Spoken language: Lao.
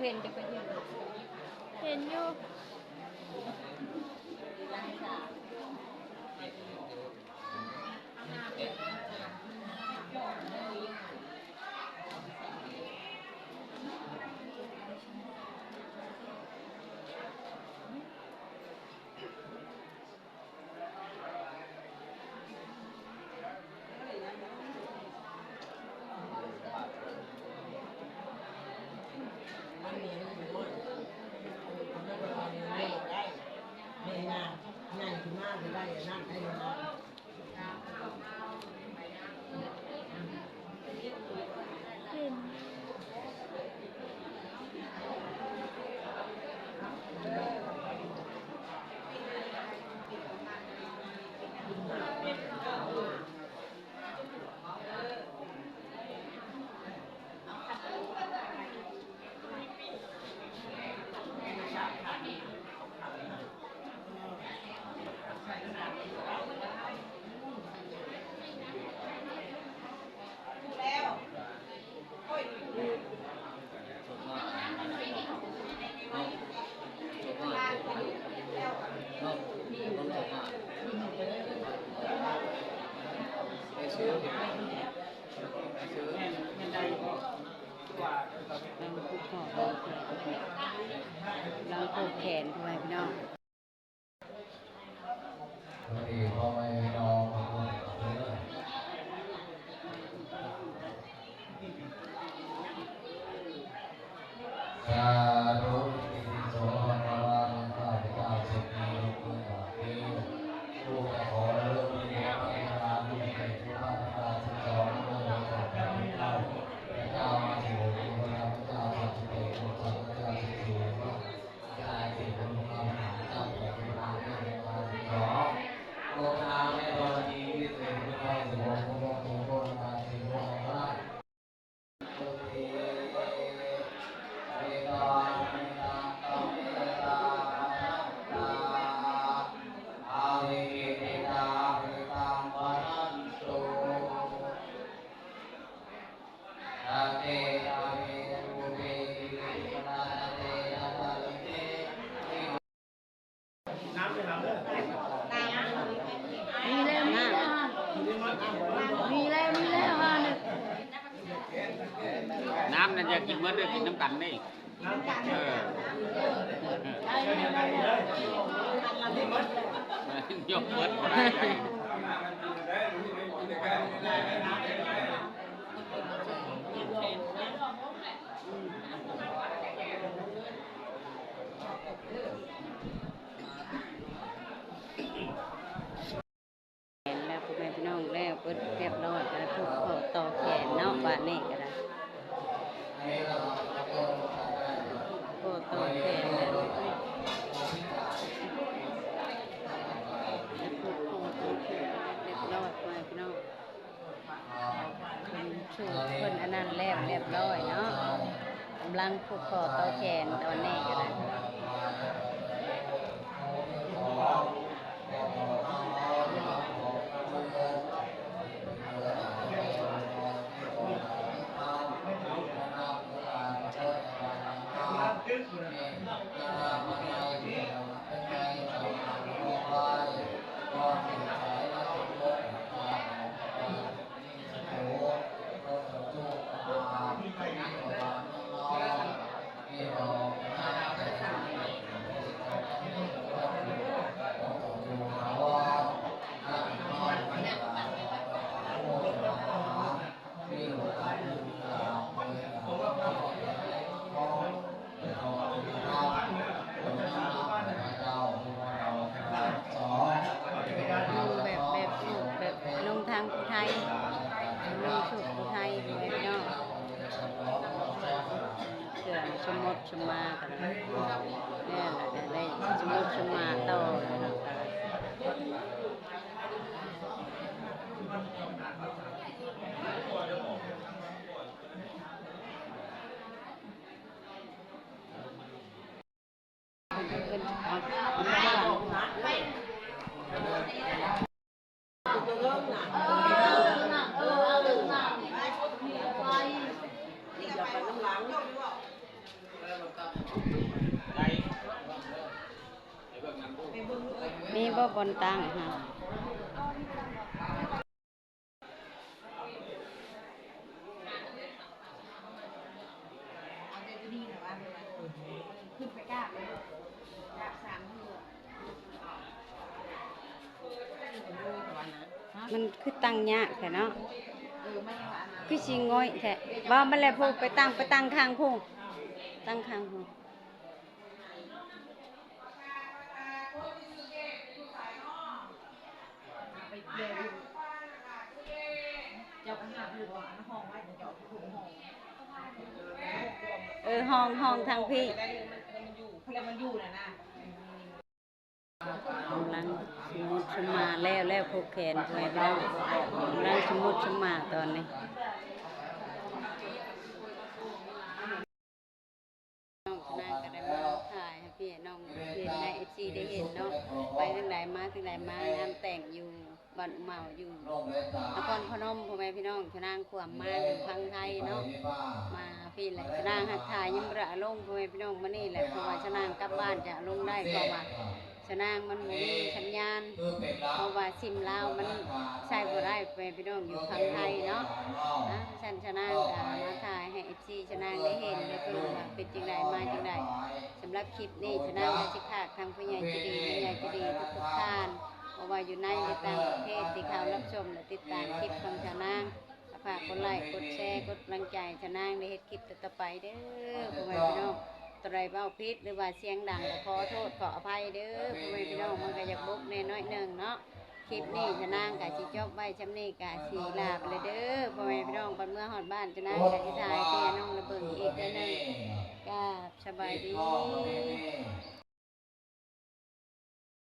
ເຫັນ ເຫັນຢູ່. ກຳລັງຜູກແຂນ ກຳລັງຜູກແຂນ ພໍ່ແມ່ພີ່ນ້ອງ. ສາທຸ ອິຕິປິໂສ ພະຄະວາ ຂ້າພະເຈົ້າ ສຸກີ ລົງມືບາດນີ້ ລູກຈະຂໍເລີກມີແນວປະຕິພານລູກໃຫ້ຜູ້ພາກເຈົ້າສິບສອງ ໂດຍພະເຈົ້າ ພະເຈົ້າມະຫາເສດຖີ ພະເຈົ້າສັກສິເຕ ອົງສັງຄະເຈົ້າສິບສີ່ ມີແລ້ວ ມີແລ້ວ ມີແລ້ວ ມີແລ້ວ ນ້ຳນັ້ນຢ່າກິນໝົດເດີ້ ກິນນຳກັນເດ້. ເອີ ຍົກເບິດບໍ່ໄດ້. ແຂນແລ້ວ ພໍ່ແມ່ພີ່ນ້ອງ ແລ້ວເບິດຮຽບຮ້ອຍ ກະໄດ້ຜູກຂໍ້ຕໍ່ແຂນເນາະ ບາດນີ້ກະໄດ້ ຜູກຂໍ້ຕໍ່ແຂນແລ້ວ ໄດ້ຜູກຂໍ້ຕໍ່ແຂນຮຽບຮ້ອຍ ພໍ່ແມ່ພີ່ນ້ອງ. ເພິ່ນ ເພິ່ນອັນນັ້ນແລ້ວຮຽບຮ້ອຍເນາະ ກຳລັງຜູກຂໍ້ຕໍ່ແຂນຕອນນີ້ກະໄດ້. ນຸ່ງແບບ ແບບສູດ ແບບນຸ່ງທາງຜູ້ໄທ ນຸ່ງສູດຜູ້ໄທ ພໍ່ແມ່ພີ່ນ້ອງ ເຄື່ອງສະໝົດສະໝາ ແລ້ວກະໄດ້ສະໝົດສະໝາຕໍ່. ມີບໍ່ບ່ອນຕັ້ງຫັ້ນ? ມັນຄືຕັ້ງຍາກແທ້ເນາະ ຄືຊິງ່ອຍແທ້. ບໍ່ ມັນແຫຼະ ຜູ້ໄປຕັ້ງ ໄປຕັ້ງຂ້າງຜູ້ ຕັ້ງຂ້າງຜູ້. ເອີ ຫ້ອງ ຫ້ອງທາງພີ້ ກຳລັງສະໝຸດສະໝາແລ້ວ ແລ້ວຜູກແຂນ ພໍ່ແມ່ພີ່ນ້ອງ ກຳລັງສະໝຸດສະໝາຕອນນີ້. ນ້ອງນາງກະໄດ້ມາຖ່າຍໃຫ້ພີ່ໃຫ້ນ້ອງເຫັນ ໃຫ້ເອັຟຊີໄດ້ເຫັນເນາະ ໄປທາງໃດມາທາງໃດ ມາງານແຕ່ງຢູ່ບ້ານອຸເມົາ ຢູ່ນະຄອນພະນົມ ພໍ່ແມ່ພີ່ນ້ອງ. ຊະນາງຄວາມມາຢູ່ຝັ່ງໄທເນາະ ມາພີ່ແຫຼະ ຊະນາງຫາກຖ່າຍຍັງບໍ່ໄດ້ເອົາລົງ ພໍ່ແມ່ພີ່ນ້ອງ ມື້ນີ້ແຫຼະ ເພາະວ່າຊະນາງກັບບ້ານຈະເອົາລົງໄດ້ ເພາະວ່າ ສາວນາງມັນບໍ່ມີສັນຍານ ເພາະວ່າຊິມລາວມັນໃຊ້ບໍ່ໄດ້ ພໍ່ແມ່ພີ່ນ້ອງຢູ່ຝັ່ງໄທເນາະ. ອ່າ ຊັ້ນສາວນາງກໍມາຖ່າຍໃຫ້ເອັຟຊີສາວນາງໄດ້ເຫັນ ໄດ້ເບິ່ງວ່າເປັນຈັ່ງໃດ ມາຈັ່ງໃດ. ສຳລັບຄລິບນີ້ສາວນາງກໍຊິຝາກທາງຜູ້ໃຫຍ່ໃຈດີ ແມ່ໃຫຍ່ໃຈດີທຸກໆທ່ານ ບໍ່ວ່າຢູ່ໃນ ຫຼື ຕ່າງປະເທດ ທີ່ເຂົ້າຮັບຊົມ ແລະ ຕິດຕາມຄລິບຂອງສາວນາງ ກໍຝາກກົດໄລ ກົດແຊ ກົດກຳລັງໃຈສາວນາງໄດ້ເຮັດຄລິບຕໍ່ໆໄປເດີ ພໍ່ແມ່ພີ່ນ້ອງ. ຕົວໃດເວົ້າຜິດ ຫຼືວ່າສຽງດັງ ກໍຂໍໂທດຂໍອະໄພເດີ ພໍ່ແມ່ພີ່ນ້ອງ. ມັນກໍຢາກບົກແດ່ໜ້ອຍໜຶ່ງເນາະ. ຄລິບນີ້ສາວນາງກໍຊິຈົບໄວ້ຊ່ຳນີ້ ກໍຊິລາໄປແລ້ວເດີ ພໍ່ແມ່ພີ່ນ້ອງ. ກ່ອນເມືອຮອດບ້ານ ສາວນາງກໍຊິຖ່າຍເທື່ອນ້ອງລະເບິ່ງອີກເທື່ອໜຶ່ງ. ກາບສະບາຍດີ.